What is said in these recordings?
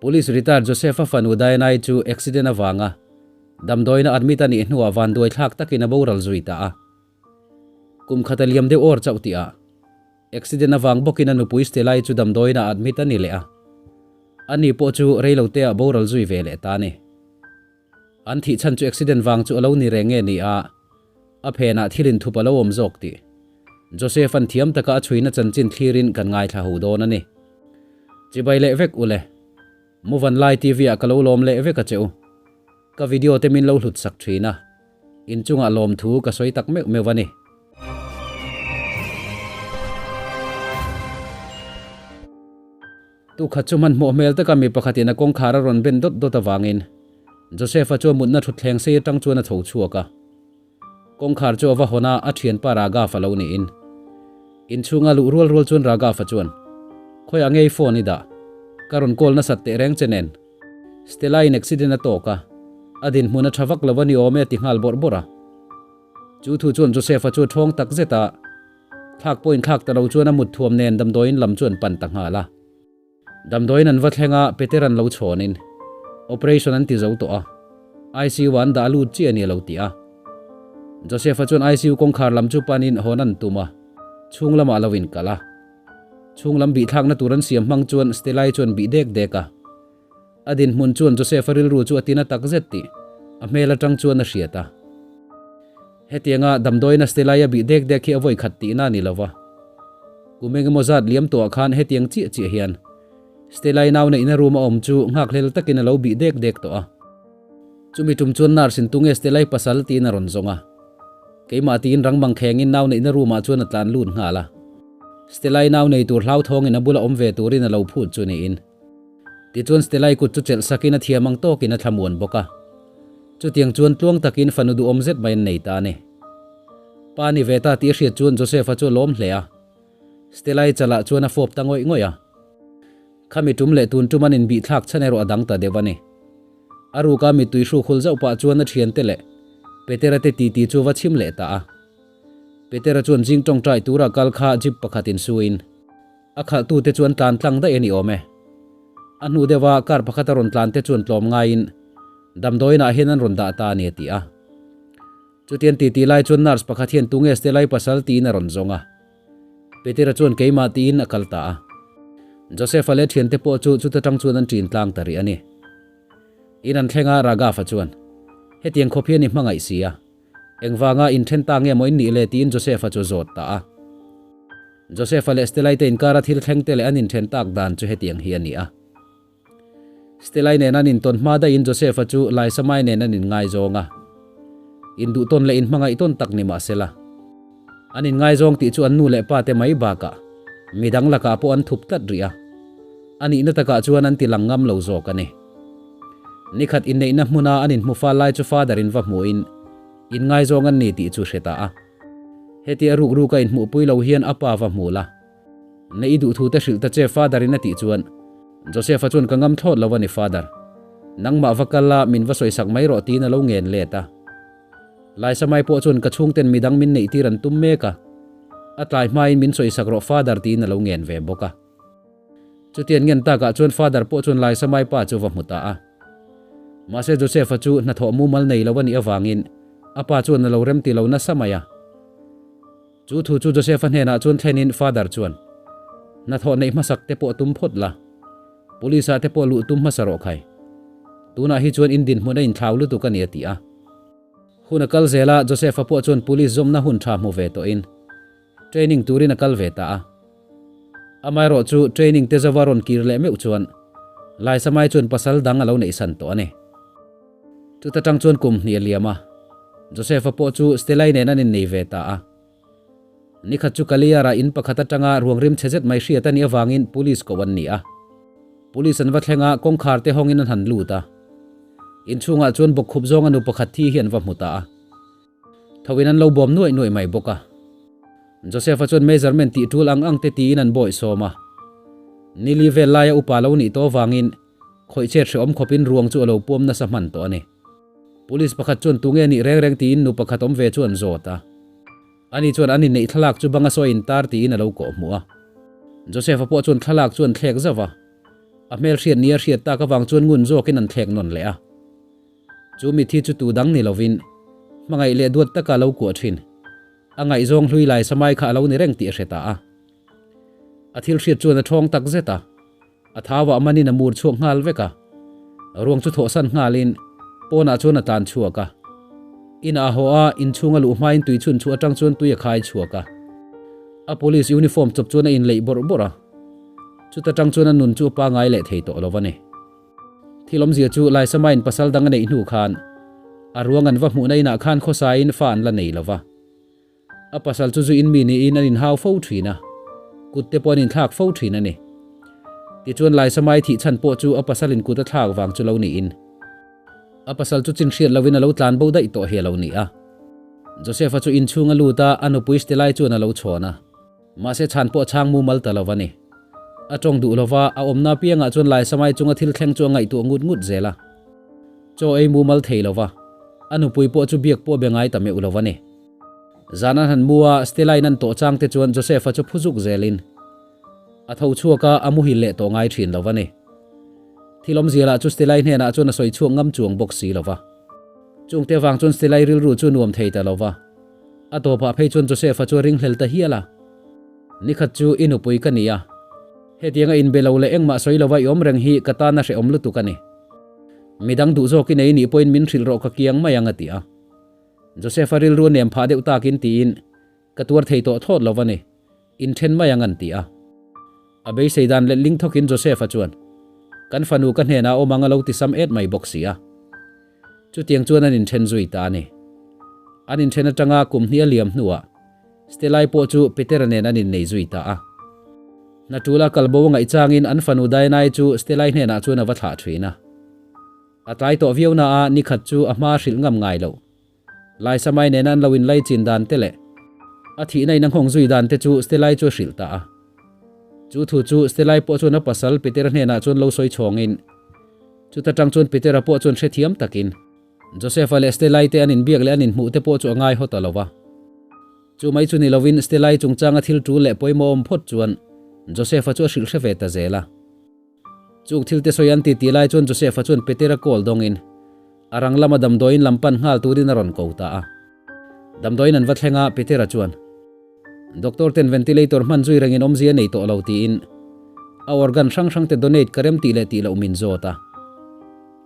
Police retired Joseph-a fanu Diana-i chu accident avanga damdawiina admit a nih hnuah vanduai thlak takin a boral zui ta a. Kum khat a liam deuh awr chauh tihah accident avang bawkin a nupui Stella-i chu damdawiina admit a ni leh a. Ani pawh chu reiloteah boral zui ve leh ta a ni. An thih chhan chu accident vang chu a lo ni reng nge ni a, a phenah thil inthup a lo awm zawk tih Joseph-a'n thiam taka a chhuina chanchin thlirin kan ngaithla ho dawn a ni. Chibai leh vek ule. Muvan Lai TV ah ka lo lawm leh vek a che u. Ka video te min lo hlut sak thin a, inchungah lawmthu ka sawi tak meuh meuh a ni. Tukhat chu hmanhmawh hmel taka mi pakhatin a kawngkhar a rawn ben dawt dawt avangin Joseph-a chu a mutna thutthleng sei atang chuan a tho chhuak a. Kawngkhar chu a va hawn a, a thianpa Raghav a lo niin. Inchhunga luh rual rual chuan Raghav-a chuan, Khawiah ngei phone i dah? Ka rawn call nasat teh reng che nen. Stella-in accident a tawk a, a dinhmun a tha vak lo a ni awm e a ti nghal bawrh bawrh a. Chu thu chuan Joseph-a chu a thawng tak zet a. Thlak pawhin thlak ta lo chuan a mut thuam nen damdawiin lam chu an pan ta nghal a. Damdawiin an va thleng a, Peter an lo chhawnin operation an ti zo tawh a, ICU ah an dah lut chiah a ni a lo ti a. Joseph-a chuan ICU kawngkhar lam chu panin hawn an tum a, chhung lamah a lo inkalh a. Chhung lam bihthlakna tur an siam hmang chuan Stella-i chuan bih dek dek a. A dinhmun chuan Joseph-a rilru chu a tina tak zet tih a hmel atang chuan a hriat a. Hetianga damdawiin a Stella-i a bih dek dek hi a vawi khat tihna a ni lo va. Kum engemaw zat liam tawhah khan hetiang chiah chiah hian Stella-i nau neihna room a awm chu nghakhlel takin a lo bih dek dek tawh a. Chumi tum chuan nurse in tunge Stella-i pasal tiin a rawn zawng a. Keimah tiin rang mang khengin nau neihna room ah chuan a tlan lut nghal a. Stella-i nau nei tur hlauthawngin a bula awm ve turin a lo phut chu niin. Tichuan Stella-i kut chu chelh sakin a thiam ang tawkin a thlamuan bawk a. Chutiang chuan tluang takin fanu duhawm zet mai an nei ta a ni. Pa ni ve ta tih a hriat chuan Joseph-a chu a lawm hle a. Stella-i chalah chuan a fawp ta ngawih ngawih a. Khami tum leh tun tum an inbihthlak chhan erawh a dang ta deuh a ni. A ruka mittui hruk hul zauh pah chuan a thiante leh Petera te titi chu va chhim leh ta a. Petera chuan zing tawngtai tura kal kha jeep pakhat insuin A khalhtute chuan tlan tlang daih a ni awm e. A hnu deuha car pakhat a rawn tlan te chuan tlawm ngaiin damdawiinah hian an rawn dah ta a ni a ti a. Chutian titi lai chuan nurse pakhat hian tunge Stella-i pasal tiin a rawn zawng a. Petera chuan keimah tiin a kal ta a. Joseph-a leh thiante pawh chu chuta tang chuan an ṭin tlang ta rih a ni. In an thleng a, Raghav-a chuan, Hetiang khawp hian i hmangaih si a. Engvanga inthen ta nge maw in nih le tiin Joseph-a chu zawt ta a. Joseph-a leh Stella-i te inkara thil thleng te leh an inthen tak dan chu hetiang hi a ni a. Stella-i nen an intawn hma daihin Joseph-a chu Laisamai nen an inngaizawng a. Induhtawn leh inhmangaihtawn tak ni mah sela. An inngaizawng tih chu an nu leh pa te mai bakah midang lakah pawh an thup tlat rih a. A nihna takah chuan an ti lang ngam lo zawk a ni. Nikhat inneihna hmuna an inhmu fal lai chu Father in va hmuhin inngaizawng an ni tih chu hre ta a. Hetia ruk ruk a inhmuhpui lo hian a pa va hmu la. Ne i duhthu te hrilh ta che Father in a tih chuan Joseph-a chuan ka ngam thlawt lo a ni Father. Nangmah va kal la min va sawisak mai rawh tiin a lo ngen let a. Laisamai pawh chuan ka chhungten midang min neihtir an tum mek a. A tlai hmain min sawisak rawh Father tiin a lo ngen ve bawk a. Chutian ngen takah chuan Father pawh chuan Laisamai pa chu va hmu ta a. Mahse Joseph-a chu hnathawh mumal nei lo a nih avangin a pa chuan a lo remti lo nasa mai a. Chu thu chu Joseph-a hnenah chuan thlenin Father chuan, Hnathawh neih hmasak te pawh tum phawt la, Police-ah te pawh luh tum hmasa rawh khai. Tunah hi chuan in dinhmun a inthlau lutuk a ni a ti a. Hun a kal zel a, Joseph-a pawh chuan Police zawmna hun tha hmu ve tawhin Training turin a kal ve ta a. Amaherawh chu training te zova rawn kir leh meuh chuan Laisamai chuan pasal dang a lo neihsan tawh a ni. Chuta tang chuan kum hnih a liam a, Joseph-a pawh chu Stella-i nen an innei ve ta a. Nikhat chu Kaliyar-ah in pakhat atanga ruang rim chhe zet mai hriat a nih avangin police koh an ni a. Police an va thleng a, kawngkhar te hawngin an han lut a. Inchhungah chuan bawkkhup zawnga nu pakhat thi hi an va hmu ta a. Thoin an lo bawm nuaih nuaih mai bawk a. Joseph-a chuan measurement tih tul ang ang te tiin an bawih sawm a. Nili vel laia upa lo nih tawh avangin khawih chet hrehawm khawpin ruang chu a lo puam nasa hman tawh a ni. Police pakhat chuan tunge nih reng reng tiin nu pakhat awm ve chu an zawt a. Ani chuan an inneih thlalak chu banga sawi intar tiin a lo kawh hmuh a. Joseph-a pawh chuan thlalak chu an thlek zauh a. A hmelhriat nia hriat tak avang chuan ngun zawkin an thlek nawn leh a. Chu mithi chu tu dang ni lovin, hmangaih leh duat taka lo kuah thin. A ngaihzawng hlui lai samai kha a lo ni reng tih a hre ta a. A thil hriat chuan a ṭhawng tak zet a. A thauah manin a mur chhuak nghal vek a. Ruang chu thawhsan nghalin pawnah chuan a tlan chhuak a. Inah a haw a, inchhung a luh hmain tui chhun chhuah atang chuan tui a khai chhuak a. A police uniform chawp chuan a inleih bawrh bawrh a. Chuta tang chuan a nun chu a pangai leh thei tawh lo a ni. Thil awmzia chu Laisamain pasal dang a neih hnu khan a ruang an va hmuhna inah khan khawsain fa an la nei lo va. A pasal chu zuin mi niin an inhau fo thin a, kut te pawh an inthlak fo thin a ni. Tichuan Laisamai thih chhan pawh chu a pasalin kut a thlak vang chu lo niin a pasal chu chin hriat loin a lo tlan bo daih tawh hi a lo ni a. Joseph-a chu inchhung a lut a, a nupui Stelai chuan a lo chhawn a. Mahse chhan pawh a chhang mumal ta lo a ni. A tawng duh lova, a awmna apiangah chuan Laisamai chunga thil thleng chu a ngaihtuah ngut ngut zel a. Chaw ei mumal thei lova, a nupui pawh chu biak pawh a be ngai ta meuh lo a ni. Zan an han mu a, Stella-in an tawh chang te chuan Joseph-a chu phu zuk zelin a tho chhuak a, a muhil leh tawh ngai thin lo a ni. Thil awmzia lah chu Stella-i hnenah chuan a sawi chhuak ngam chuang bawk si lova. Chungte avang chuan Stella-i rilru chu nuam thei ta lova. A tawpah phei chuan Joseph-a chu a ringhlel ta hial a. Nikhat chu i nupui ka ni a, hetianga inbe lo leh engmah sawi lova i awm reng hi ka tana hrehawm lutuk a ni. Midang duh zawk i nei nih pawhin min hrilh rawh ka kiang mai ang a ti a. Joseph-a rilru a nem phah deuh takin tiin, Ka tuar thei tawh thlawt lo a ni, inthen mai ang an ti a. A beisei dan letling thawkin Joseph-a chuan, Kan fanu ka hnenah a awm ang a lo ti sam et mai bawk si a. Chutiang chuan an inthen zui ta a ni. An inthen atanga kum hnih a liam hnuah Stelai pawh chu Petera nen an innei zui ta a. Hna tula kalbo a ngaih changin an fanu Diana-i chu Stelai hnenah chuan a va thlah thin a. A tlai tawh viau na a, nikhat chu a hma hrilh ngam ngai loh. Laisamai nena an lo inlai chin dan te leh a thihna in a nghawng zui dan te chu Stelai chu a hrilh ta a. Chu thu chu Stelai pawh chuan a pasal Petera hnenah chuan lo sawi chhawngin, Chuta tang chuan Petera pawh chuan hrethiam takin Joseph-a leh Stelai te an inbiak leh an inhmuh te pawh chu a ngai haw ta lo va. Chu mai chu ni lovin Stelai chungchanga thil tul leh pawimawh awm phawt chuan Joseph-a chu a hrilh hre ve ta zel a. Chung thil te sawi an ti tih lai chuan Joseph-a chuan Petera call dawngin a rang lama damdawiin lam pan nghal turin a rawn ko ta a. Damdawiin an va thleng a, Petera chuan, Doctor ten ventilator hman zui rengin awmzia nei tawh lo tiin a organ hrang hrang te donate ka rem tih leh tih loh min zawt a.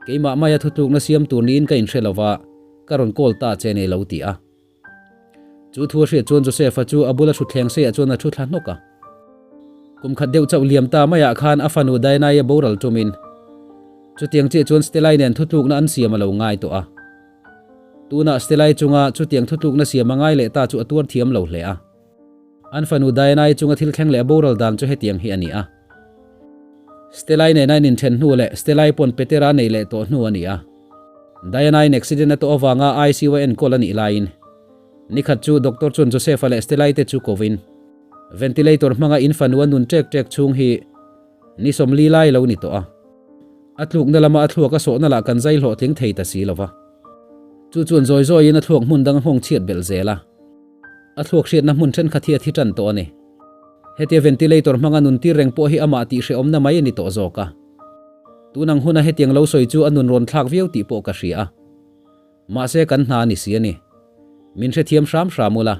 Keimah maia thutlukna siam tur niin ka inhre lo va, ka rawn call ta che nei lo ti a. Chu thu a hriat chuan Joseph-a chu a bula thutthleng seiah chuan a thu thla hnawk a. Kum khat deuh chauh liam ta maiah khan a fanu Diana-i a boral tumin chutiang chiah chuan Stella-i nen thutlukna an siam a lo ngai tawh a. Tunah Stella-i chunga chutiang thutlukna siam a ngai leh ta chu a tuar thiam lo hle a. An fanu Diana-i chunga thil thleng leh a boral dan chu hetiang hi a ni a. Stella-i nena in inthen hnu leh Stella-i pawn Petera a neih leh tawh hnu a ni a. Diana-in accident a tawh avanga ICU a enkawl a nih laiin nikhat chu doctor chuan Joseph-a leh Stella-i te chu kovin ventilator hmanga in fanu a nun ṭek ṭek chhung hi ni 40 lai lo ni tawh a. A tlukna lama a thluak a sawhna lah kan zai hlawhtling thei ta si lova. Chu chuan zawi zawiin a thluak hmun dang a nghawng chhiat belh zel a. A thluak hriatna hmun thenkhat hi a thi tan tawh a ni. Hetia ventilator hmanga nun tir reng pawh hi amah tih hrehawmna mai a ni tawh zawk a. Tun ang huna hetiang lo sawi chu a nun rawn thlak viau tih pawh ka hria a. Mahse kan hna a ni si a ni. Min hrethiam hram hram ula.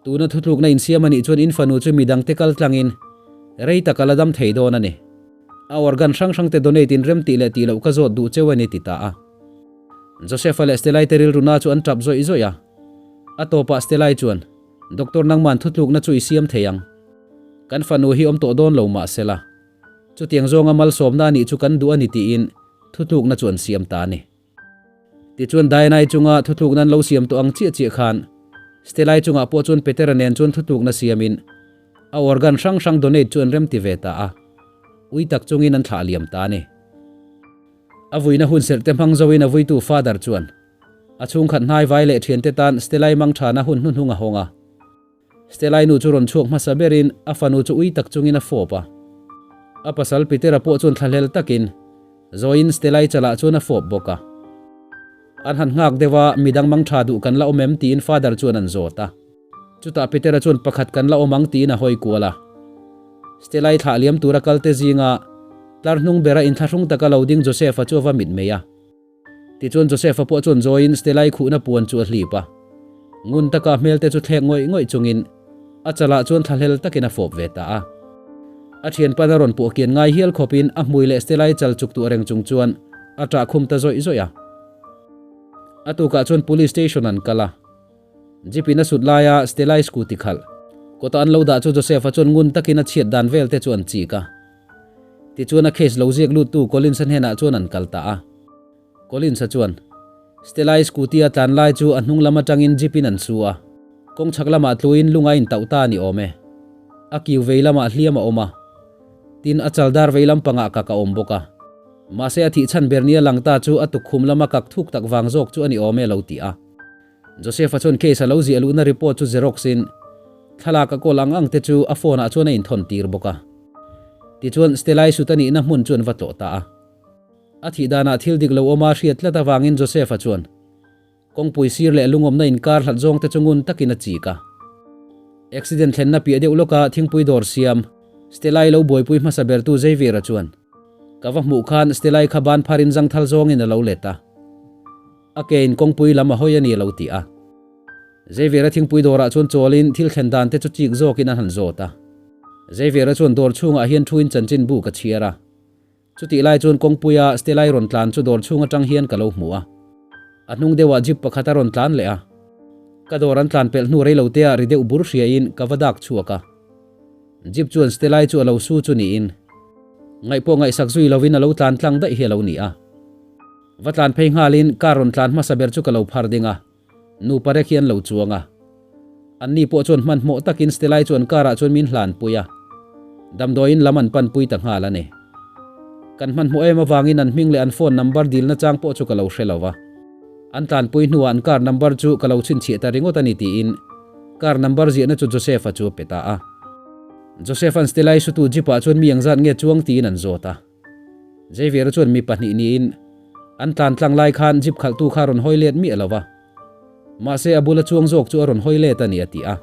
Tuna thutlukna insiam a nih chuan in fanu chu midangte kal tlangin rei tak a la dam thei dawn a ni. A organ hrang hrangte donate in rem tih leh tih loh ka zawt duh cheu a ni ti ta a. Joseph-a leh Stella-i te rilru na chu an tap zawih zawih a. A tawpah Stella-i chuan, Doctor nangman thutlukna chu i siam thei ang. Kan fanu hi awm tawh dawn lo mah sela. Chutiang zawnga malsawmna a nih chu kan duh a ni tiin thutlukna chu an siam ta a ni. Tichuan Diana-i chunga thutlukna an lo siam tawh ang chiah chiah khan Stella-i chungah pawh chuan Petera nen chuan thutlukna siamin a organ hrang hrang donate chu an remti ve ta a, ui tak chungin an thlah liam ta a ni. A vuina hun serh te hmang zoin a vuitu Father chuan a chhungkhat hnai vai leh thiante tan Stella-i mangthana hun hnuhnung a hawng a. Stella-i nu chu rawn chhuak hmasa berin a fanu chu ui tak chungin a fawp a. A pasal Petera pawh chuan thlahlel takin Zoin Stella-i chalah chuan a fawp bawk a. An han nghak deuh a, midang mang tha duh kan la awm em tiin Father chuan an zawt a. Chutah Petera chuan pakhat kan la awm ang tiin a hawi kual a. Stella-i thlah liam tura kalte zinga. Tlar hnung bera inthlahrung taka lo ding Joseph-a chu a va mitmei a. Tichuan Joseph-a pawh chuan zawiin Stella-i khuhna puan chu a hlip a. Ngun taka a hmelte chu thlek ngawih ngawih chungin a chalah chuan thlahlel takin a fawp ve ta a. A thianpan a rawn puah kian ngai hial khawpin a hmui leh Stella-i chal chuk tuah reng chung chuan a ṭah khum ta zawih zawih a. A tukah chuan Police Station an kal a. Jeep in a sut laia Stella-i scooty khalh kawta an lo dah chu Joseph-a chuan ngun takin a chhiat dan vel te chu an chik a. Tichuan a case lo ziak luttu Collins-a hnenah chuan an kal ta a. Collins-a chuan, Stella-i scooty a tlan lai chu a hnung lam atangin jeep in an su a, kawng chhak lamah tluin lung a intauh ta a ni awm e. A kiu vei lamah hliam a awm a. Tin, a chal dar vei lam pangah kak a awm bawk a. Mahse a thih chhan ber nia lang ta chu a tukkhum lama kak thuk tak vang zawk chu a ni awm e lo ti a. Joseph-a chuan case a lo ziah luhna report chu xerox in thlalak a kawl ang ang te chu a phone ah chuan a inthawn tir bawk a. Tichuan Stella-i sut a nihna hmun chu an va tlawh ta a. A thih danah thil dik lo awma hriat tlat avangin Joseph-a chuan kawngpui sir leh lungawmna inkar hlat zawng te chu ngun takin a chik a. Accident thlenna piah deuh lawka thingpui dawr siam Stella-i lo buaipui hmasa bertu Xavier-a chuan ka va hmuh khan Stella-i kha ban pharin zangthal zawngin a lo let a. A ke in kawngpui lam a hawi a ni a lo ti a. Xavier-a thingpui dawrah chuan chawlin thil thlen dan te chu chik zawkin an han zawt a. Xavier-a chuan dawr chhungah hian thuin chanchinbu ka chhiar a. Chutih lai chuan kawngpuia Stella-i rawn tlan chu dawr chhung atang hian ka lo hmu a. A hnung deuhah jeep pakhat a rawn tlan leh a. Ka dawr an tlan pelh hnu reiloteah ri deuh bur hriain ka va dak chhuak a. Jeep chuan Stella-i chu a lo su chu niin ngaih pawh ngaihsak zui lovin a lo tlan tlang daih hi a lo ni a. Va tlan phei nghalin car rawn tlan hmasa ber chu ka lo phar ding a, nupa rek hi an lo chuang a. Anni pawh chuan hmanhmawh takin Stella-i chuan car ah chuan min hlanpui a, damdawiin lam an panpui ta nghal a ni. Kan hmanhmawh em avangin an hming leh an phone number dilna chang pawh chu ka lo hre lo va. An tlanpui hnuah an car number chu ka lo chhinchhiah ta ringawt a ni tiin car number ziahna chu Joseph-a chu a pe ta a. Joseph-a'n Stella-i sutu jeep ah chuan mi engzat nge chuang tiin an zawt a. Xavier-a chuan mi pahnih niin an tlan tlang lai khan jeep khalhtu kha a rawn hawi let miah lo va. Mahse a bula chuang zawk chu a rawn hawi let a ni a ti a.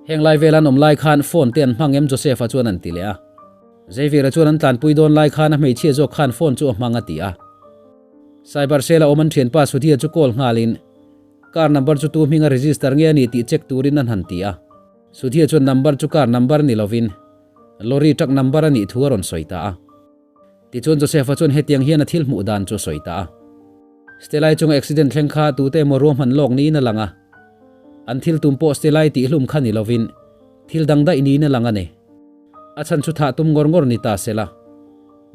Heng lai vel an awm lai khan phone te an hmang em Joseph-a chuan an ti leh a. Xavier-a chuan an tlanpui dawn lai khan a hmeichhia zawk khan phone chu a hmang a ti a. Cyber cell a awm an thianpa Sudhir chu call nghalin car number chu tu hminga register nge a ni tih check turin an han ti a. Sudhir chuan number chu car number ni lovin Lorry truck number a nih thu a rawn sawi ta a. Tichuan Joseph-a chuan hetiang hian a thil hmuh dan chu a sawi ta a. Stella-i chunga accident thleng kha tute emaw ruahman lawk niin a lang a. An thil tum pawh Stella-i tihhlum kha ni lovin thil dang daih niin a lang a ni. A chhan chu thah tum ngawr ngawr ni ta sela.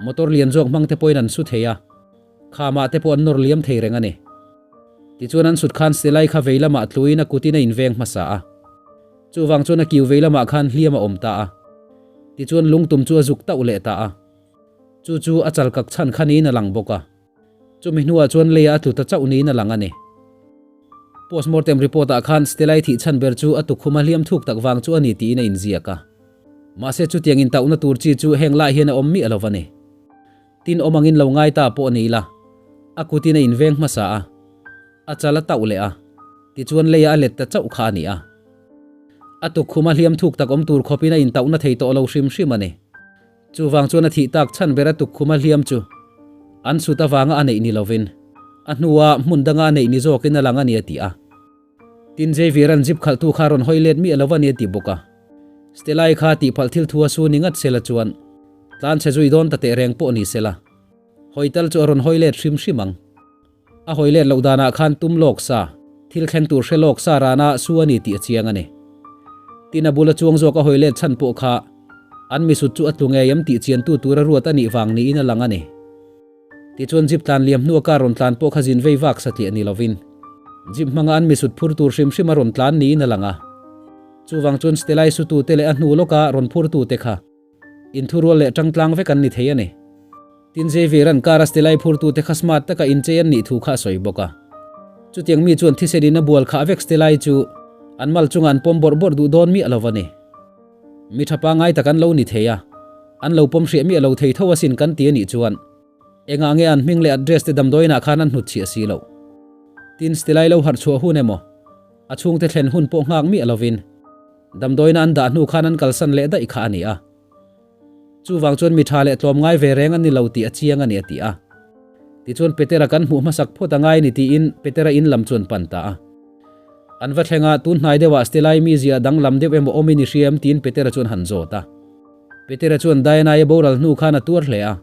Motor lian zawk hmang te pawhin an su thei a, khamah te pawh an nawr liam thei reng a ni. Tichuan an sut khan Stella-i kha vei lamah tluin a kutin a inveng hmasa a. Chuvang chuan a kiu vei lamah khan hliam a awm ta a. Tichuan lungtum chu a zuk tauh leh ta a. Chu chu a chal kak chhan kha niin a lang bawk a. Chumi hnuah chuan leiah a tlu ta chauh niin a lang a ni. Postmortem report ah khan Stella-i thih chhan ber chu a tukkhuma hliam thuk tak vang chu a ni tiin a inziak a. Mahse chutiang intauhna tur chi chu heng lai hian a awm miah lo va ni. Tin awm angin lo ngai ta pawh ni ila, a kutin a inveng hmasa a, a chal a tauh leh a, tichuan leiah a let ta chauh kha a ni a. A tukkhuma hliam thuk tak awm tur khawpin a intauhna thei tawh lo hrim hrim a ni. Chuvang chuan a thih tak chhan ber a tukkhuma hliam chu an sut avanga a neih ni lovin, a hnua hmun danga a neih ni zawkin a lang a ni a ti a. Tin Xavier-a'n zip khalhtu kha rawn hawi let miah lo a ni a ti bawk a. Stella-i kha tihpalh thil thu a su ni ngat sela chuan tlan chhe zui dawn ta teh reng pawh ni sela. Hawi tal chu a rawn hawi let hrim hrim ang. A hawi let loh danah khan tum lawk sa, thil thleng tur hre lawk sa rana su a ni tih a chiang a ni. Tin a bula chuang zawk a hawi let chhan pawh kha an misut chu a tlu ngei em tih chiantu tura ruat a nih vang niin a lang a ni. Tichuan jeep tlan liam hnua car rawn tlan pawh kha zin vei vak satliah ni lovin jeep hmanga an misut phur tur hrim hrim a rawn tlan niin a lang a. Chuvang chuan Stella-i sutute leh a hnu lawka rawn phurtute kha inthurual leh tangtlang vek an ni thei a ni. Tin Xavier-a'n car-a Stella-i phurtute kha smart taka inchei an nih thu kha a sawi bawk a. Chutiang mi chuan thisen in a bual khah vek Stella-i chu an mal chungah an pawm bawrh bawrh duh dawn miah lo va ni. Mi tha pangai tak an lo ni thei a, an lo pawm hriah miah lo thei tho asin kan ti a nih chuan engah nge an hming leh address te damdawiinah khan an hnut chhiah si loh. Tin, Stilai lo harh chhuah hun emaw, a chhungte thlen hun pawh nghak miah lovin damdawiina an dah hnu khan an kalsan leh daih kha a ni a. Chuvang chuan mi tha leh tlawmngai ve reng an ni lo tih a chiang a ni a ti a. Tichuan Petera kan hmuh hmasak phawt a ngai a ni tiin Petera in lam chu an pan ta a. An va thleng a, tun hnai deuhah Stelai mizia danglam deuh emaw awmin i hria em tiin Petera chuan han zawt a. Petera chuan Diana-i boral hnu khan a tuar hle a.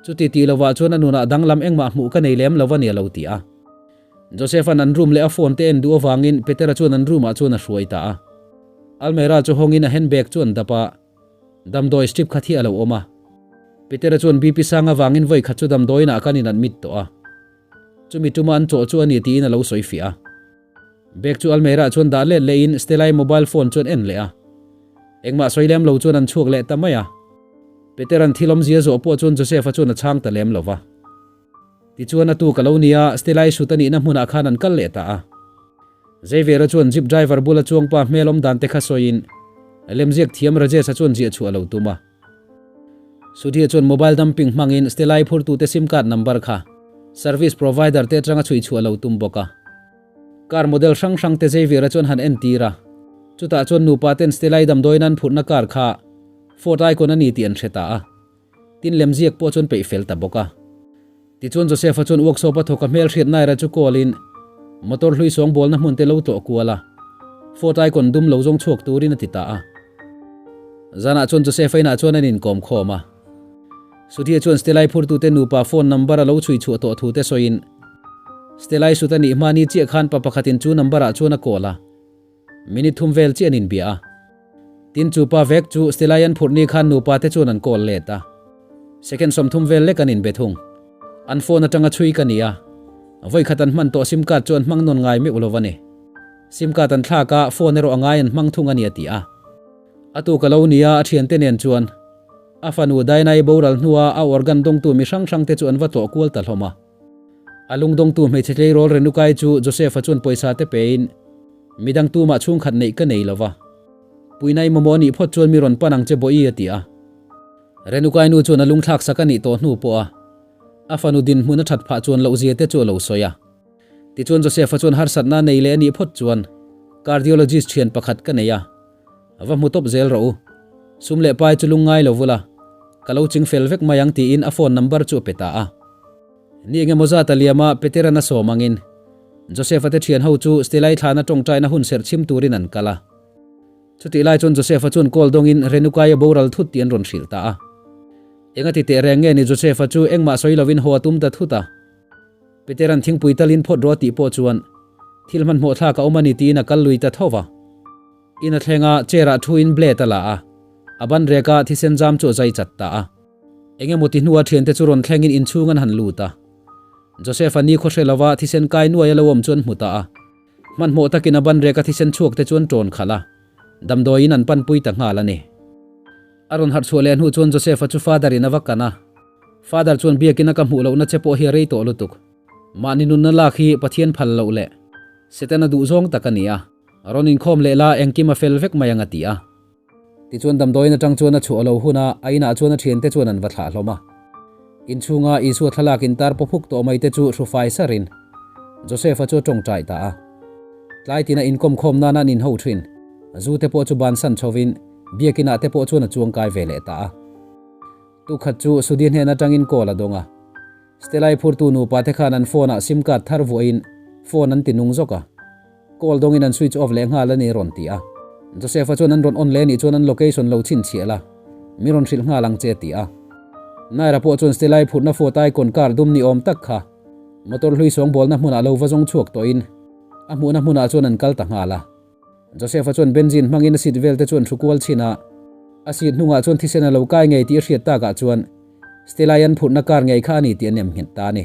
Chuti tih lovah chuan a nunah danglam engmah hmuh ka nei lem lo a ni a lo ti a. Joseph-a'n an room leh a phone te en duh avangin Petera chuan an room-ah chuan a hruai ta a. Almera chu hawngin a handbag chu an dap a, damdawi strip khat hi a lo awm a. Petera chuan BP sang avangin vawi khat chu damdawiinah kan in admit tawh a. Chumi tuma an chawh chu a ni tiin a lo sawi fiah a. Bag chu Almera chuan dah let lehin Stella-i mobile phone chuan en leh a. Engmah sawi lem lo chuan an chhuak leh ta mai a. Petera'n thil awmzia zawh pawh chuan Joseph-a chuan a chhang ta lem lo va. Tichuan a tuk a lo nia, Stella-i sut a nihna hmunah khan an kal leh ta a. Xavier-a chuan jeep driver bula chuangpa hmel awm dan te kha sawiin lemziak thiam Rajesh-a chuan ziah chhuah a lo tum a. Sudhir chuan mobile dumping hmangin Stella-i phurtute sim card number kha service provider te atanga chhui chhuah a lo tum bawk a. Car model hrang hrang te Xavier-a chuan han entir a. Chutah chuan nupa ten Stella-i damdawiin an phurhna car kha Ford Icon a ni tih an hre ta a. Tin lemziak pawh chuan peih fel ta bawk a. Tichuan Joseph-a chuan workshop-a thawk a hmelhriat Naira chu call-in motor hlui sawngbawlna hmun te lo tlawh kual a, Ford Icon dum lo zawng chhuak turin a ti ta a. Zanah chuan Joseph-a inah chuan an inkawm khawm a. Sudhir chuan Stelai phurtute nupa phone number a lo chhui chhuah tawh thu te sawiin Stelai sut a nih hma ni chiah khan pa pakhatin chu number-ah chuan a call a. Minute thum vel chiah an inbia a. Tin chu pa vek chu Stilai an phurh ni khan nupa te chuan an call let a. Second 30 vel lek an inbe thung. An phone atanga chhui ka ni a. Vawi khat an hman tawh sim card chu an hmang nawn ngai meuh lo a ni. Sim card an thlak a, phone erawh a ngai an hmang thung a ni a ti a. A tuk a lo ni a, a thiante nen chuan a fanu Dainai boral hnua a organ dawngtu mi hrang hrang te chu an va tlawh kual ta hlawm a. A lungdawngtu hmeichhe tleirawl Renukai chu Joseph-a chuan pawisa te pein, Midang tumah chhungkhat neih ka nei lo va. Puina i mamawh anih phawt chuan mi rawn pan ang che Bawi a ti a. Renukai nu chuan a lungthlak sak a nih tawh hnu pawh a a fanu dinhmun a that phah chuan loh zia te chu a lo sawi a. Tichuan Joseph-a chuan harsatna a nei leh anih phawt chuan cardiologist thian pakhat ka nei a, va hmu tawp zel rawh u. Sum leh pai chu lungngai lo vula, ka lo ching fel vek mai ang tiin a phone number chu a pe ta a. Ni engemaw zat a liam a, Petera'n a sawm angin Joseph-a te thian ho chu Stelai thlana tawngtaina hun serh chhim turin an kal a. Chutih lai chuan Joseph-a chuan call dawngin Renukai a boral thut tih an rawn hrilh ta a. Engati teh reng nge ni Joseph-a chu engmah sawi lovin haw a tum ta thut a. Petera'n thingpui talin phawt rawh a tih pawh chuan thil hmanhmawh thlak a awm a ni tiin a kal lui ta tho va. In a thleng a, chair-ah thuin blade a la a, a ban reka thisen zam chu a zai chat ta a. Eng emaw ti hnua thiante chu rawn thlengin inchhung an han lut a. Joseph-a ni khaw hre lova thisen kai nuai a lo awm chu an hmu ta a. Hmanhmawh takin a ban reka thisen chhuak te chu an ṭawn khalh a, damdawiin an panpui ta nghal a ni. A rawn harh chhuah leh hnu chuan Joseph-a chu Father-in a va kan a. Father chuan biakina ka hmuh lohna che pawh hi a rei tawh lutuk. Mahni nunna lak hi Pathian phal loh leh Setana duh zawng tak a ni a. Rawn inkhawm leh la engkim a fel vek mai ang a ti a. Tichuan damdawiin atang chuan a chhuah lo hun a, a inah chuan a thiante chuan an va thlah hlawm a. Inchhunga Isua thlalak intar pawphuk tawh mai te chu hrufai sarin Joseph-a chu a tawngtai ta a. Tlai tina inkawm khawm nana an inho thin zu te pawh chu bansan chhovin biakinah te pawh chuan a chuangkai ve leh ta a. Tukhat chu Sudhi hnen atangin call a dawng a. Stella-i phurtu nupa te khan an phone-ah sim card thar vuahin phone an ti nung zawk a. Call dawngin an switch off leh nghal a ni rawn ti a. Joseph-a chuan an rawn on leh nih chuan an location lo chhinchhiah la, mi rawn hrilh nghal ang che a ti a. Naira pawh chuan Stella-i phurhna Ford Icon car dum ni awm tak kha motor hlui sawngbawlna hmunah lo va zawng chhuak tawhin a hmuhna hmunah chuan an kal ta nghal a. Joseph-a chuan benzene hmangin a seat vel te chuan hru kual chhin a, a seat hnungah chuan thisen a lo kai ngei tih a hriat takah chuan Stella-i an phurhna car ngei kha a ni tih a nem nghet ta a ni.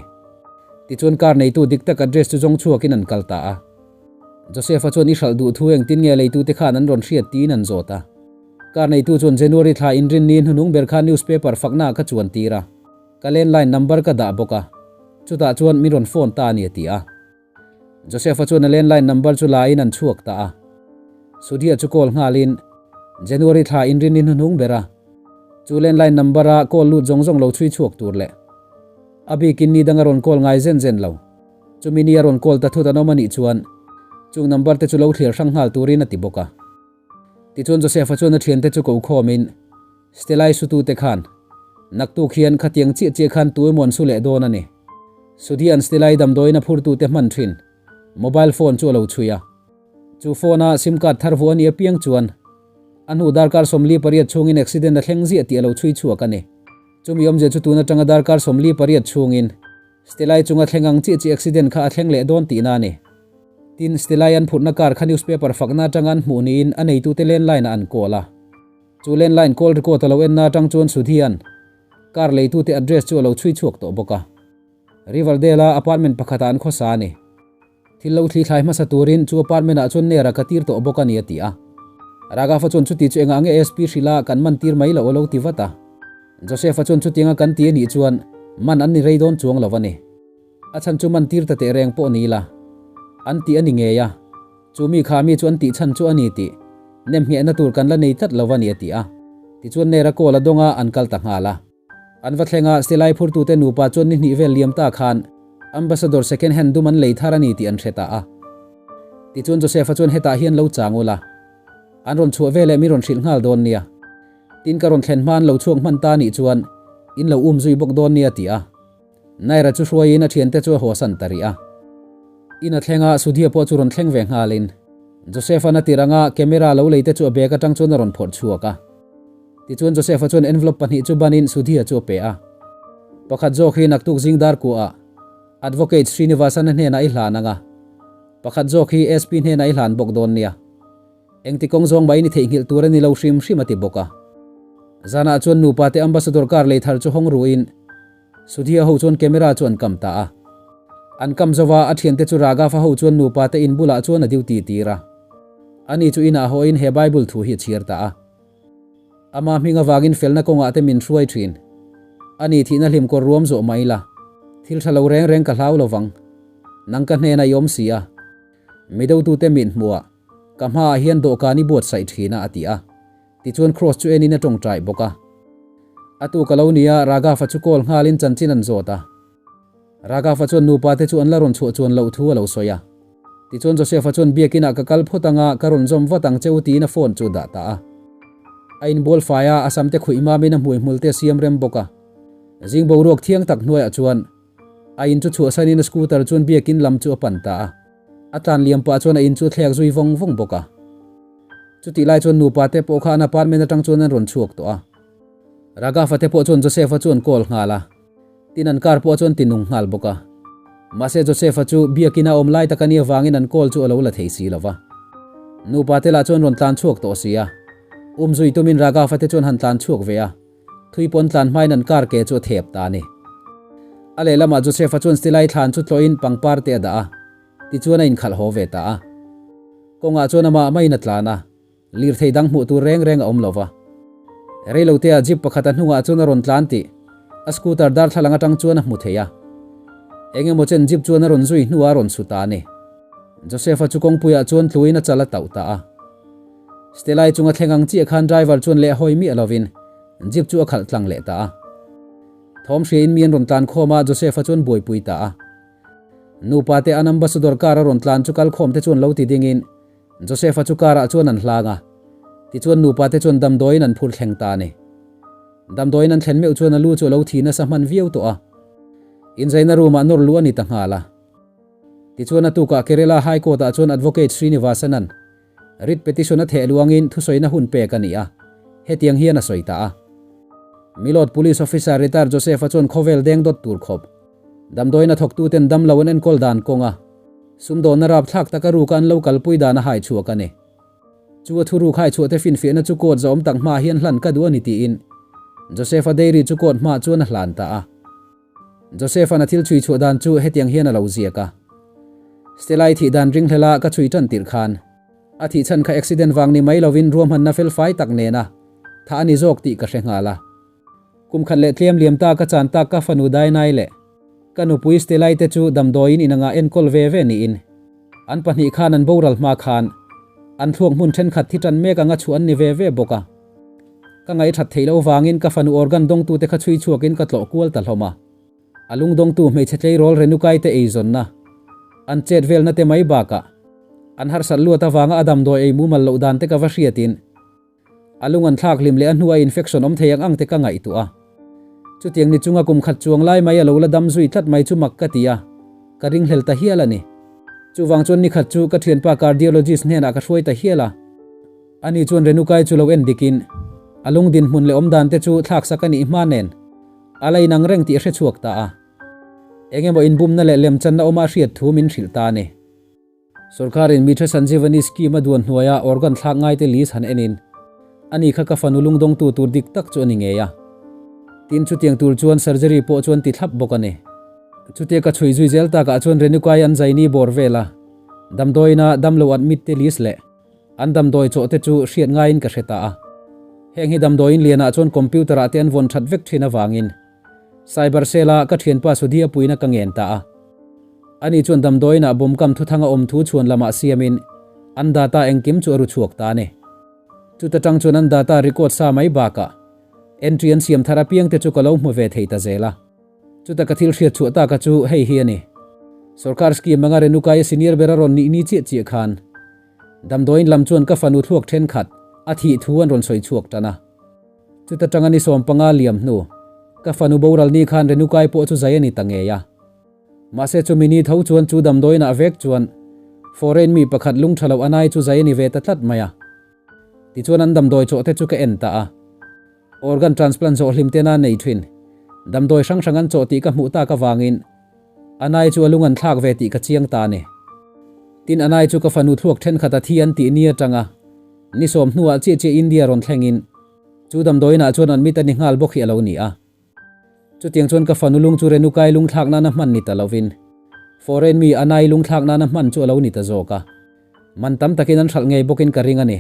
Tichuan car neitu dik tak address chu zawng chhuakin an kal ta a. Joseph-a chuan i hralh duh thu engtin nge leitute khan an rawn hriat tiin an zawt a. Car neitu chuan January thla inrinni hnuhnung ber kha newspaper faknaah ka chuan tir a, ka landline number ka dah bawk a, chutah chuan min rawn phone ta a ni a ti a. Joseph-a chuan a landline number chu la in an chhuak ta a. Sudhir chu call nghalin January thla inrin ni hnuhnung ber a, chu landline number a call lut zawng zawng lo chhui chhuak tur leh a bikin ni dang a rawn call ngai zen zen lo. Chumi ni a rawn call ta thut an awm a nih chuan chung number te chu lo thlir hrang nghal turin a ti bawk a. Tichuan Joseph-a chuan a thiante chu ko khawmin. Stelai sutute khan naktuk hian khatiang chiah chiah khan tu emaw an su leh dawn a ni. Sudhian Stelai damdawiin a phurtute hman thin mobile phone chu a lo chhui a. Chu phone a sim card thar vuah a nih apiang chuan a hnu darkar 48 chhungin accident a thleng ziah tih a lo chhui chhuak a ni. Chumi awmzia chu tun atanga darkar 48 chhungin Stelai chunga thleng ang chiah chi accident kha a thleng leh dawn tihna a ni. Tin, Stelai an phurhna car kha newspaper fakna atanga an hmuh niin a neitute landline-ah an call a. Chu landline call record a lo enna atang chuan Sudhi-a'n car leitute address chu a lo chhui chhuak tawh bawk a. Riverdale-a apartment pakhatah an khawsa a ni. Thil lo thli thlai hmasa turin chu apartment-ah chuan Nera ka tir tawh bawk a ni a ti a. Raghav-a chuan chuti chu engah nge SP hrilh a kan man tir mai loh a lo ti vat a. Joseph-a chuan chutianga kan ti a nih chuan man an ni rei dawn chuang lo a ni. A chhan chu man tir ta teh reng pawh ni la. An tih a ni ngei a. Chu mi kha mi chu an tih chhan chu a ni tih nem nghehna tur kan la nei tlat lo a ni a ti a. Tichuan Nera call a dawng a an kal ta nghal a. An va thleng a, silai phurtute nupa chuan ni hnih vel liam ta khan Ambassador second hand dum an lei thar a ni tih an hre ta a. Tichuan Joseph-a chuan hetah hian lo chang ula, an rawn chhuah veleh mi rawn hrilh nghal dawn nia. Tin ka rawn thlen hma an lo chhuak hman ta nih chuan in lo um zui bawk dawn nia ti a. Naira chu hruaiin a thiante chu a hawsan ta rih a. In a thleng a, Sudhia pawh chu rawn thleng ve nghalin Joseph-a'n a tir anga camera lo lei te chu a bag atang chuan a rawn phawrh chhuak a. Tichuan Joseph-a chuan envelope pahnih chu banin Sudhia chu a pe a. Pakhat zawk hi naktuk zing dar kuahah Advocate Srinivasan-a hnenah i hlan ang a, pakhat zawk hi SP hnenah i hlan bawk dawn nia. Engti kawng zawng mahin i theihnghilh tur a ni lo hrim hrim a ti bawk a. Zanah chuan nupa te Ambassador car lei thar chu hawng ruin Sudhia ho chuan camera chu an kam ta a. An kam zo a, a thiante chu Raghav-a ho chuan nupa te in bulah chuan a duty tir a. Ani chu inah hawiin he Bible thu hi a chhiar ta a. Ama hming avangin felna kawngah te min hruai thin. Ani thihna hlim kawr ruam zawh mai la. Thil tha lo reng reng ka hlau lo vang. Nang ka hnenah i awm si a. Mi dotute mit hmuhah ka hmaah hian dawhkan i buatsaih thin a a ti a. Tichuan Kross chu enin a tawngtai bawk a. A tuk a lo nia Raghav-a chu call nghalin chanchin an zawt a. Raghav-a chuan nupa te chu an la rawn chhuah chuan loh thu a lo sawi a. Tichuan Joseph-a chuan biakinah ka kal phawt anga ka rawn zawm vat ang che u tiin a phone chu dah ta a. A inbual fai a, a sam te khuih mamin a hmui hmul te a siam rem bawk a. Zing boruak thiang tak hnuaiah chuan a in chu chhuahsanin a scooter chuan biakin lam chu a pan ta a. A tlan liam pah chuan a in chu a thlek zui vawng vawng bawk a. Chutih lai chuan nupa te pawh kha an apartment atang chuan an rawn chhuak tawh a. Raghav-a te pawh chuan Joseph-a chu an call nghal a. Tin an car pawh chuan ti nung nghal bawk a. Mahse Joseph-a chu biakin a awm lai tak a nih avangin an call chu a lo la thei si lo va. Nupa te lah chuan rawn tlan chhuak tawh si a. Um zui tumin Raghav-a te chuan han tlan chhuak ve a, thui pawn tlan hmain an car ke chu a thep ta a ni. A lehlamah Joseph-a chuan silai thlan chu tlawhin pangpar te a dah a, tichuan a inkhalh haw ve ta a. Kawngah chuan amah maiin a tlan a. Lirthei dang hmuh tur reng reng a awm lo va. Reilotea jeep pakhat a hnungah chuan a rawn tlan tih a scooter darthlalang atang chuan a hmu thei a. Eng emaw chen jeep chuan a rawn zui hnuah a rawn su ta a ni. Joseph-a chu kawngpuiah chuan tluin a chal a tauh ta a. Stella-i chunga thleng ang chiah khan driver chuan leh hawi miah lovin jeep chu a khalh tlang leh ta a. Thawm hriain mi an rawn tlan khawm a, Joseph-a chuan buaipui ta a. Nupa te an ambassador car a rawn tlan chu kal khawm te chuan lo ti dingin Joseph-a chu car-ah chuan an hlang a, tichuan nupa te chuan damdawiin an phur thleng ta a ni. Damdawiin an thlen meuh chuan a lu chu a lo thi nasa hman viau tawh a, inzaina room-ah nawr luh a ni ta nghal a. Tichuan a tukah Kerala High Court-ah chuan Advocate Srinivasan-a'n writ petition a theh luangin thusawina hun pek a ni a, hetiang hian a sawi ta a. Milord Police Officer retired Joseph-a chuan khawvel deng dawt tur khawp damdawiin a thawktuten damlo an enkawl dan kawnga Sumdawnna rapthlak taka ruka an lo kalpui dan a hai chhuak a ni. Chu a thuruk hai chhuah te finfiahna chu court zawm tak hmaah hian hlan ka duh a ni tiin Joseph-a dairy chu court hmaah chuan a hlan ta a. Joseph-a'n a thil chhui chhuah dan chu hetiang hian a lo ziak a. Stella-i thih dan ringhlela ka chhui tan tirh khan a thih chhan kha accident vang ni mai lovin ruahmanna felfai tak nena thah a ni zawk tih ka hre nghal a. Kum khat leh tlem liam ta ka chan tak ka fanu Dainai leh ka nupui Stelai te chu damdawiin inangah enkawl ve ve niin an pahnih khan an boral hma khan an thluak hmun thenkhat thi tan mek anga chhuah an ni ve ve bawk a. Ka ngaihthat theih loh vangin ka fanu organ dawngtute kha chhui chhuakin ka tlawh kual ta hlawm a. A lung dawngtu hmeichhe tleirawl Renukai te eizawnna an chet velna te mai bakah an harsat luat avanga a damdawi ei mumal loh dan te ka va hriatin. A lung an thlak hlim leh a hnua infection awm thei ang ang te ka ngaihtuah a. Chutiang ni chunga kum khat chuang lai mai a lo la dam zui tlat mai chu mak ka ti a, ka ringhlel ta hial a ni. Chuvang chuan nikhat chu ka thianpa cardiologist hnenah ka hruai ta hial a. Ani chuan Renukai chu lo en dikin a lung dinhmun leh awmdan te chu thlaksak a nih hma nen a la inang reng tih a hrechhuak ta a. Eng emaw inbumna leh lemchanna awma a hriat thu min hrilh ta a ni. Sorkarin Mitra Sanjeevani Scheme a duan hnuaia organ thlak ngaite list han enin, ani kha ka fanu lungdawngtu tur dik tak chu a ni ngei a. Tin, chutiang tur chuan surgery pawh chuan ti thlap bawk a ni. Chutia ka chhui zui zel takah chuan Renukai an zaini bawr vela damdawiina damlo admit te list leh an damdawi chawh te chu hriat ngaiin ka hre ta a. Heng hi damdawiin lianah chuan computer ah te an vawn that vek thin avangin cyber cell a ka thianpa Sudhia puina ka ngen ta a. Ani chuan damdawiinah bomb kam thuthanga awm thu chhuan lamah siamin an data engkim chu a ru chhuak ta a ni. Chuta tang chuan an data record sa mai bakah entry an siam thar apiang te chu ka lo hmu ve thei ta zel a. Chuta ka thil hriat chhuah taka chu hei hi a ni. Sorkar scheme anga Renukaia senior ber a rawn nih ni chiah chiah khan damdawiin lam chuan ka fanu thluak thenkhat a thih thu an rawn sawi chhuak tan a. Chuta tanga ni 15 liam hnu ka fanu boral ni khan Renukai pawh chu zai a ni ta ngei a. Mahse chumi ni tho chuan chu damdawiinah vek chuan foreign mi pakhat lung tha lo a nai chu zai a ni ve ta tlat mai a. Tichuan an damdawi chawh te chu ka en ta a. Organ transplant zawh hlim tena nei thin damdawi hrang hrang an chawh tih ka hmuh tak avangin a nai chu a lung an thlak ve tih ka chiang ta a ni. Tin a nai chu ka fanu thluak thenkhat a thi an tih ni atanga ni sawm hnuah chiah chiah India rawn thlengin chu damdawiinah chuan an mit a ni nghal bawk hi a lo ni a. Chutiang chuan ka fanu lung chu Renukai lung thlak nana hman ni ta lovin foreign mi Anai lung thlak nana hman chu a lo ni ta zawk a. Man tam takin an hralh ngei bawkin ka ring a ni.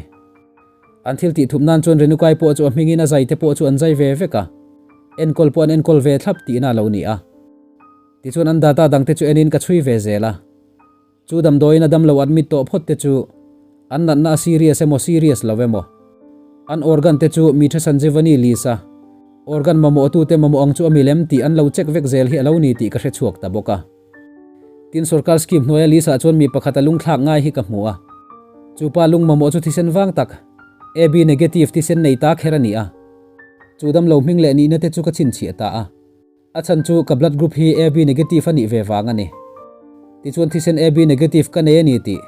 An thil tih thup nan chuan Renukai pawh chu a hmingin a zai te pawh chu an zai ve vek a, enkawl pawh an enkawl ve thlap tihna a lo ni a. Tichuan an data dangte chu enin ka chhui ve zel a. Chu damdawiin a damlo admit tawh phawt te chu an natna a serious emaw serious lo emaw an organ te chu Mitra Sanjeevani list a organ mamawhtu te mamawh ang chu a milem tih an lo check vek zel hi a lo ni tih ka hre chhuak ta bawk a. Tin sorkar scheme hnuaia list ah chuan mi pakhat a lungthlak ngai hi ka hmu a. Chu pa lung mamawh chu thisen vang tak AB negative thisen nei ta kher a ni a. Chu damlo hming leh nihna te chu ka chhinchhiah ta a. A chhan chu ka blood group hi AB negative a nih ve vang a ni. Tichuan thisen AB negative ka nei a ni tih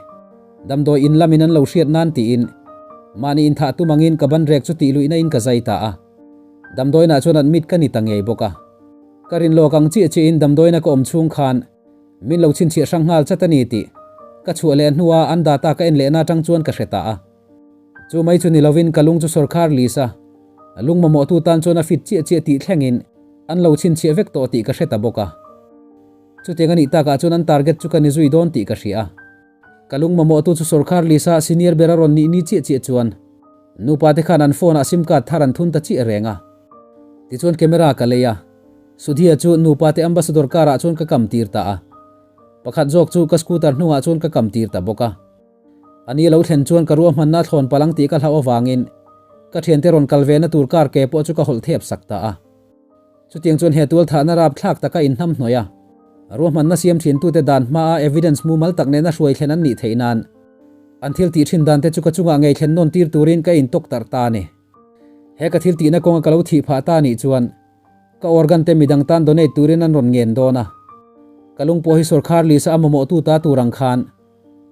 damdawi in lamin an lo hriat nan tiin mahni inthah tum angin ka ban rek chu tih luihna in ka zai ta a. Damdawiinah chuan admit ka ni ta ngei bawk a. Ka rin lawk ang chiah chiahin damdawiina ka awm chhung khan min lo chhinchhiah hrang nghal chat a ni tih ka chhuah leh hnua an data ka en lehna atang chuan ka hre ta a. Chu mai chu ni lovin ka lung chu sorkar list a lung mamawhtu tan chuan a fit chiah chiah tih thlengin an lo chhinchhiah vek tawh tih ka hre ta bawk a. Chutiang a nih takah chuan an target chu ka ni zui dawn tih ka hria a. Ka lung mamawhtu chu sorkar list a senior ber a rawn nih ni chiah chiah chuan nupa te khan an phone ah sim card thar an thun ta chiah reng a. Tichuan camera ka lei a, Sudhia chu nupa te ambassador car ah chuan ka kam tir ta a. Pakhat zawk chu ka scooter hnungah chuan ka kam tir ta bawk a. A ni lo thlen chuan ka ruahmanna a thlawn palh ang tih ka hlauh avangin ka thiante rawn kal ve na tur car ke pawh chu ka hawlh thep sak ta a. Chutiang chuan he tual thahna rap thlak taka inhnam hnawih a, ruahmanna siam thintute dan hmaa evidence mumal tak nena hruai thlen an nih theih nan an thil tih thin dan te chu ka chungah ngei thlen nawn tir turin ka intawk tarh ta a ni. He ka thil tihna kawnga ka lo thih phah ta nih chuan Ka organ te midang tan donate turin an rawn ngen dawn a, ka lung pawh hi sorkar lisa a mamawhtu ta tur ang khan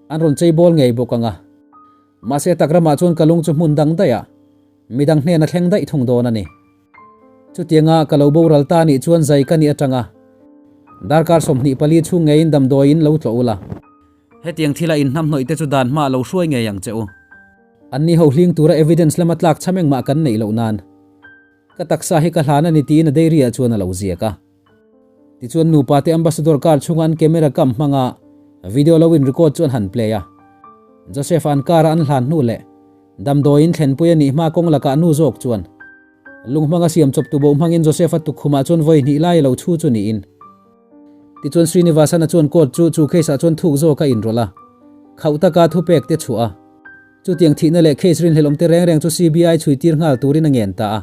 an rawn chei bawl ngei bawk ang a. Mahse tak ramah chuan ka lung chu hmun dang daih a, midang hnen a thleng daih thung dawn a ni. Chutianga ka lo boral ta nih chuan zai ka nih atanga darkar 24 chhung ngeiin damdawiin lo tlawh ula. Hetiang thila inhnamhnawih te chu dan hma lo hruai ngei ang che u. Anni ho hling tura evidence lama tlak cham engmah kan neih loh nan. Ka taksa hi ka hlan a ni tiin a dairy ah chuan a lo ziak a. Tichuan nupa te ambassador car chhunga an camera kam hmanga video lo in record chu an han play a. Joseph an car a an hlan hnu leh damdawiin thlenpui a nih hma kawng lakah nu zawk chuan lung hmanga siam chawp tuboh hmangin Joseph a tukkhumah chuan vawi hnih lai a lo chhu chu niin. Tichuan Srinivasana chuan court chu chu case ah chuan thuk zawk a inrawlh a, khauh taka thupek te chhuah a. Chutiang thihna leh case rinhlelawm te reng reng chu CBI chhui tir nghal turin a ngen ta a.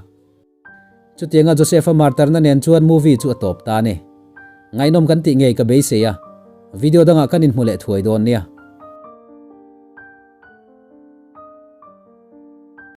Chutianga Joseph-a martarna nen chuan movie chu a tawp ta a ni. Ngaihnawm kan tih ngei ka beisei a, video dangah kan inhmu leh thuai dawn nia.